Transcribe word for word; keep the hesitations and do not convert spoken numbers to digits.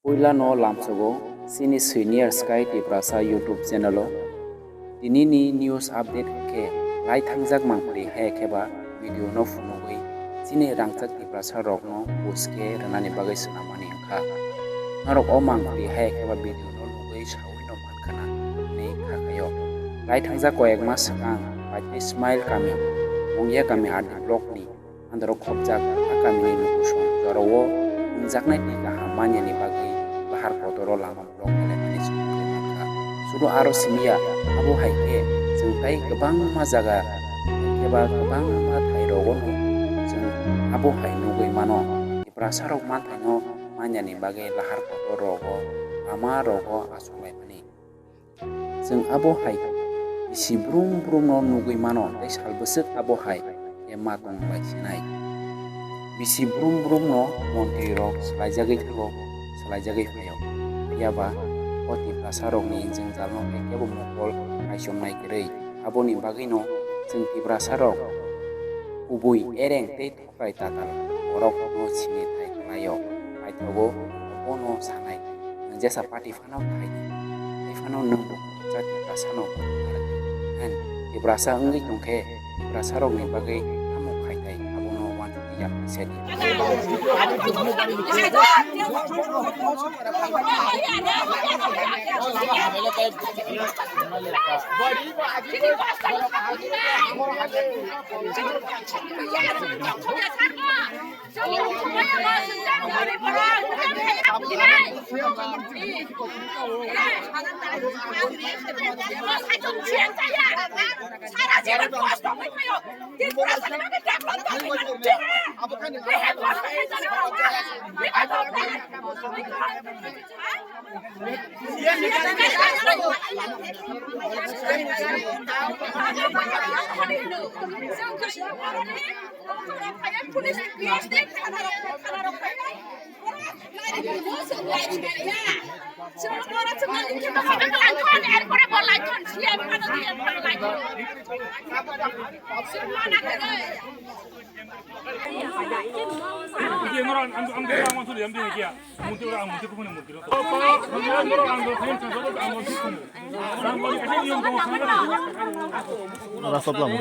Puila no lamsogo chini Senior Sky Tiprasa YouTube channel o. Tini ni news update khe lai thangjak mangpili hai khe ba video no phunugwi chini rangchak Tiprasa rok no post khe rwnani bagwi swnam mani wngkha. Norok o mangpili hai khe ba video no nugwi saui no mankha na hinwi kha khaio. Lai thangjak koyek mas swkang Paitwi Smile kami, Mungya kami R D block ni Andro khopjak a kamini lukusong jorao wngjaknai twi kaham manyani bagwi lahar kotoro lama block khlaimani chwng tongwi mankha. Sudu aro simiya, abo hai khe chwng tai kwbangma jaga khe ba kwbangma thairogo no chwng abo hai nugwi mano. Tiprasarok manthaino manyani bagwi lahar kotor rogo lama rogo achuk laimani. Chwng abo hai bisi brum brum no nugwi mano tei sal bwswk abo hai khe ma tong bai sinai. Bisi brum brum no montri rok swlaijagwi thango, swlaijagwi phaio. Phiya ba o Tiprasa rokni jwngjal no kebo mokol kaichomnai kwrwi. Aboni bagwi no chwng Tiprasa rok kubui ereng tei Kwrai tatal borok no sini thai khlaio, paithago bono sanai, jesa party phano khai di, tei phano nwng bo jati Tiprasa no narwk di. Hen, Tiprasa wngwi tongkhe, Tiprasa rokni bagwi tamo khai thai, abono uansukya sedi. Rasa pelan.